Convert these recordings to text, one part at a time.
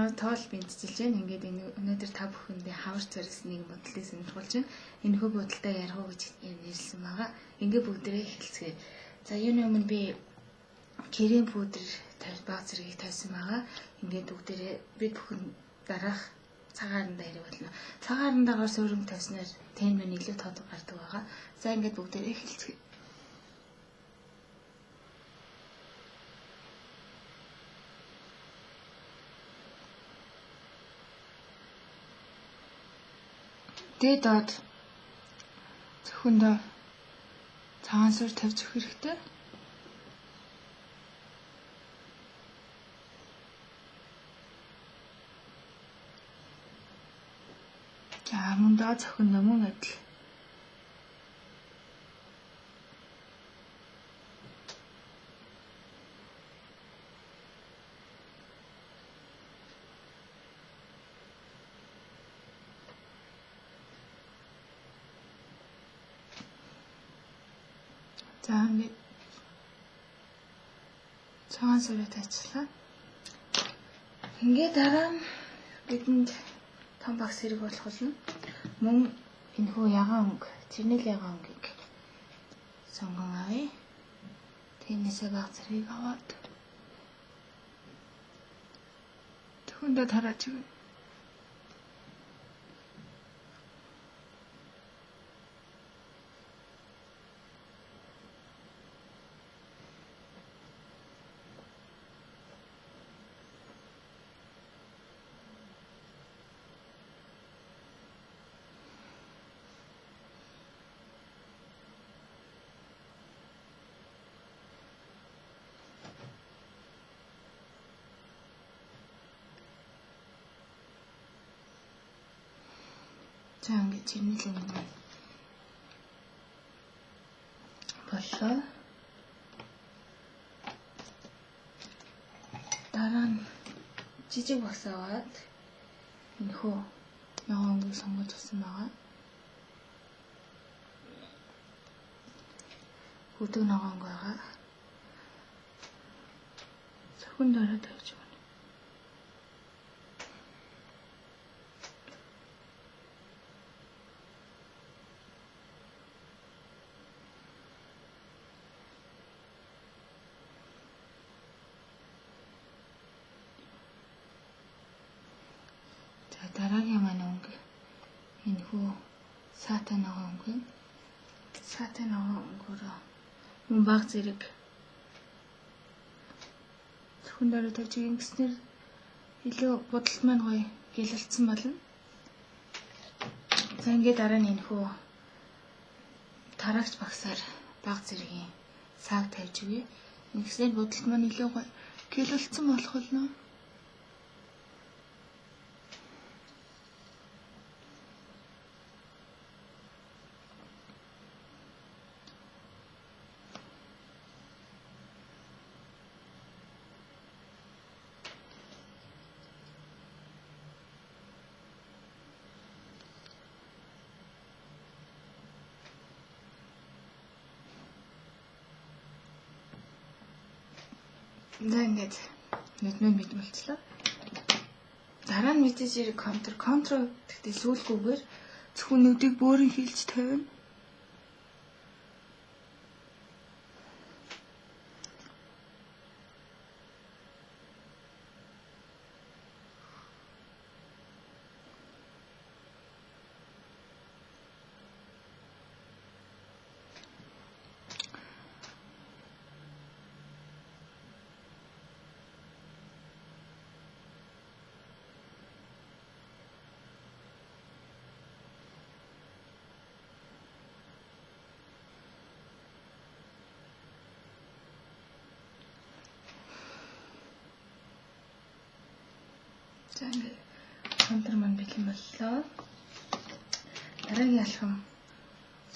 Намайг Тоол бэнтжилж байна. Ингээд энэ өнөөдөр та бүхэндээ хавар царис нэг бодлыг сонирхолж байна. Энэхүү бодолтой ярих уу гэж нэрлсэн байгаа. Ингээд бүгдээрээ эхэлцгээе. За юуны өмнө би крем пудр баг зэргийг тавьсан байгаа. Ингээд бүгдээрээ бид бүхэн дараах цагаан арандаа хэрэг болно. Цагаан арандаагаар суурин тавьснаар тэн маань илүү тод гардаг байгаа. За ингээд бүгдээрээ эхэлцгээе. Дээд доод зөвхөндөө цагаан суурь тавьж өгөх хэрэгтэй. За мөн доод зохиндоо мөн адил. За ингээд цагаан суурь тавьчлаа. Ингээд дараа нь бидэнд том багс хэрэг болох болно. Мөн энэхүү ягаан өнгө, чернил ягаан өнгийг сонгон авъя. Тэрнээсээ баг зэргийг аваад төхөндөө тарааж өгнө. За ингээд чернил өнгө боллоо. Дараа нь жижиг багс аваад энэхүү ногоон өнгийг сонгож авсан байгаа. Бүдэг ногоон өнгө байгаа. Зөвхөн дараа тавьж өгнө. За дараагийн маань өнгө энэхүү сатан ногоон өнгө. Сатан ногоон өнгөөрөө мөн баг зэрэг зөвхөн дараа тавьж ингэснээр илүү бодолт маань гоё гэлэлцсэн болно. За ингээд дараа нь энэхүү тараагч багсаар баг зэргийн сааг тавьж өгье. Ингэснээр бодолт маань илүү гоё гэлэлцсэн болох болно. За ингээд нүдмэн бид болчлоо. Дараа нь мэдээж хэрэг контр гэхдээ сүүлгүүгээр зөвхөн нүдийг бөөрийн хилж тавина. За ингээд контр маань бэлэн боллоо. Дараагийн алхам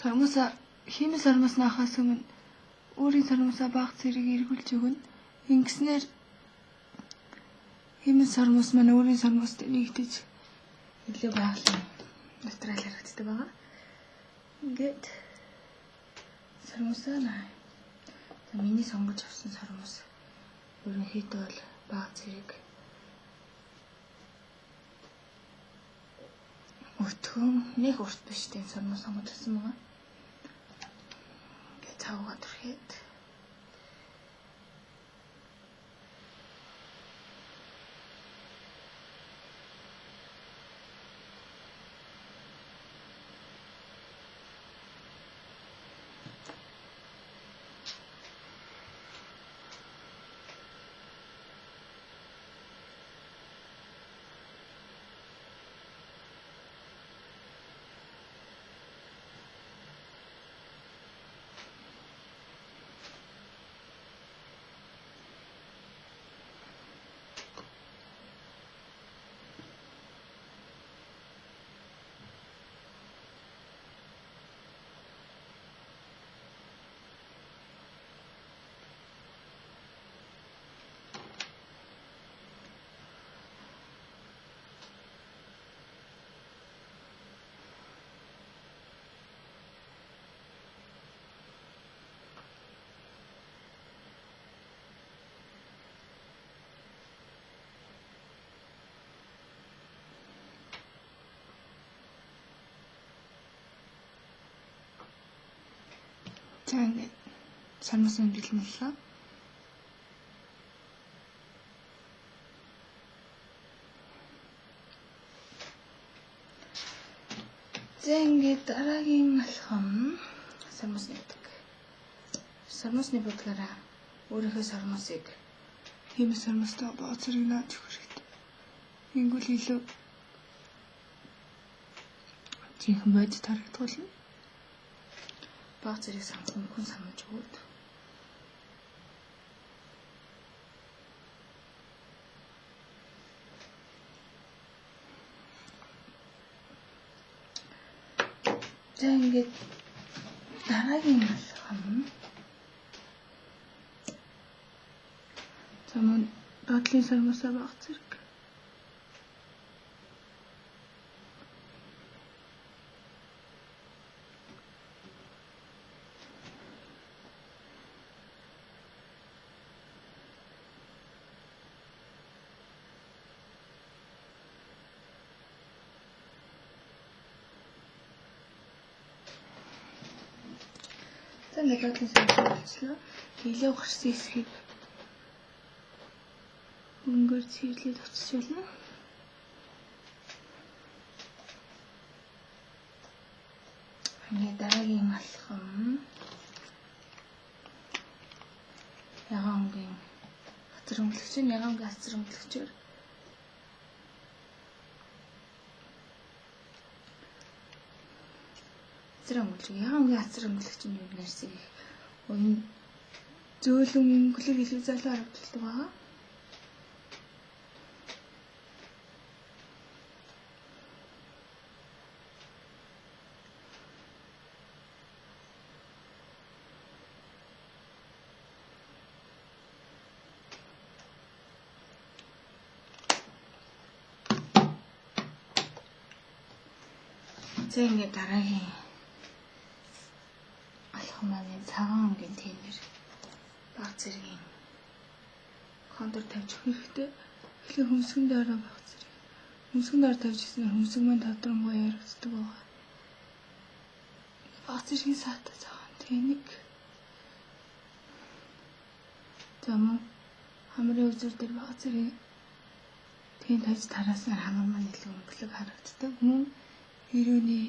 сормосоо хиймэл сормоос наахаас өмнө өөрийн сормосоо баг зэрэг эргүүлж өгнө. Ингэснээр хиймэл сормоос маань өөрийн сормоостой нэгдэж илүү байгалийн натурал харагддаг байгаа. Ингээд сормосоо наа. За миний сонгож авсан сормоос ерөнхийдөө бол баг зэрэг Өтгөн нэг урт биш тийм сормуус сонгож авсан байгаа. Ингээд цавгаа түрхээд За ингээд сормуус нь бэлэн боллоо. За ингээд дараагийн алхам сормуусны будаг. Сормуусны будгаараа өөрийнхөө сормуусыг тийм сормуустай боо зэрэг нааж өгөх хэрэгтэй. Ингүүл илүү жинхэнэ бодит харагдах болно. Баг зэрэг самхан самж өгөөд за ингээд дараагийн алхам за мөн доотлын сормуусаа баг зэрэг За ингээд доотлын сормуус болчихлоо. Илүү гарсан хэсгийг өнгөөр цэвэрлээд очиж байна. Ингээд дараагийн алхам ягаан өнгийн хацар өнгөлөгч нь ягаан өнгийн хацар өнгөлөгчөөр хацар өнгөлөг. Ягаан өнгийн хацар өнгөлөгч нь юу нэрсийг их уян зөөлөн өнгөлөг илүү залуу харагддаг байгаа. За ингээд дараагийн алхам маань цагаан өнгийн тэнэр баг зэргийн контур тавьж өгөх хэрэгтэй. Эхлээд хөмсгөн дээрээ баг зэрэг. Хөмсгөн дээр тавьж ирсэн хөмсг маань тодорхой яригддаг байгаа. Баг зэргийн саатай цагаан тэнэг. За мөн хамрын үзүүр дээр баг зэргийн тэн тавьж тараасаар хамар маань илүү өнгөлөг харагддаг. Мөн эрүүний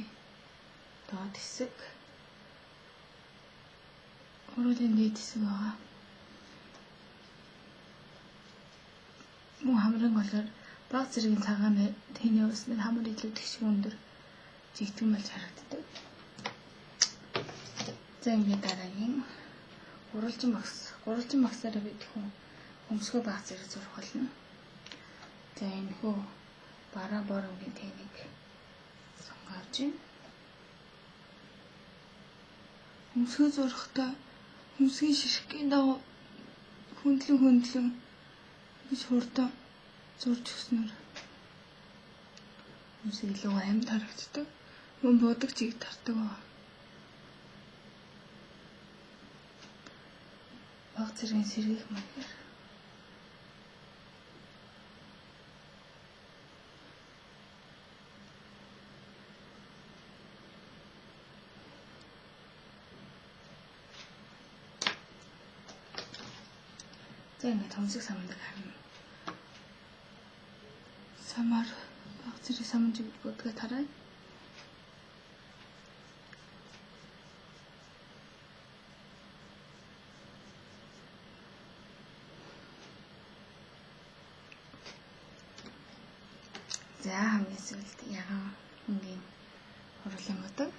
доод хэсэг уруулын дээд хэсэг байгаа. Мөн хамрын голоор баг зэргийн цагаан тэний уснаар хамар илүү тэгшгүй өндөр жигтгэн болж харагддаг. За ингээд дараагийн гурвалжин багс. Гурвалжин багсаараа бид хүн хөмсгөө баг зэрэг зурх болно. За энэ хөө бараа бор өнгийн тэнийг сонгоож байна. Хөмсгөө зурхдаа хөмсгийн ширхгийн дагуу хөндлөн хөндлөн гэж хурдан зурж өгснөөр хөмсг илүү амьд харагддаг. Мөн будаг чиг тардаг байгаа. Баг зэргийн сэргийх маягаар За ингээд томсог самдаг харна. Самар баг зэрэг саман чиг будгаа тарай. За хамгийн сүүлд ягаан өнгийн хурлын будаг.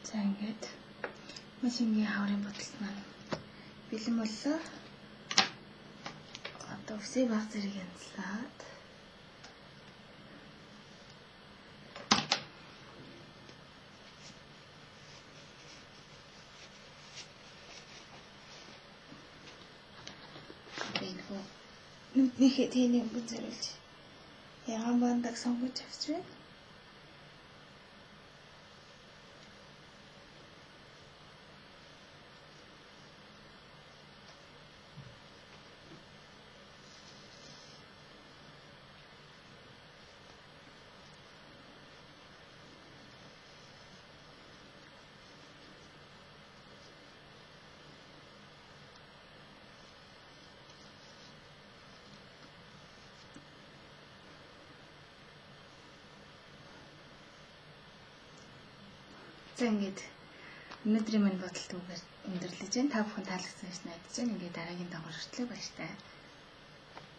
За ингээд маш энгийн хаврын будалт маань бэлэн боллоо. Одоо үсээ баг зэрэг янзлаад энэ хөө нүднийхээ тэний өнгөн зориулж ягаан бандаг сонгож авч байна. За ингээд өнөөдрийн минь бодолт үгээр өндөрлөж байна. Та бүхэн таалагдсан гэж найдаж байна. Ингээд дараагийн дугаар хүртэл баяртай.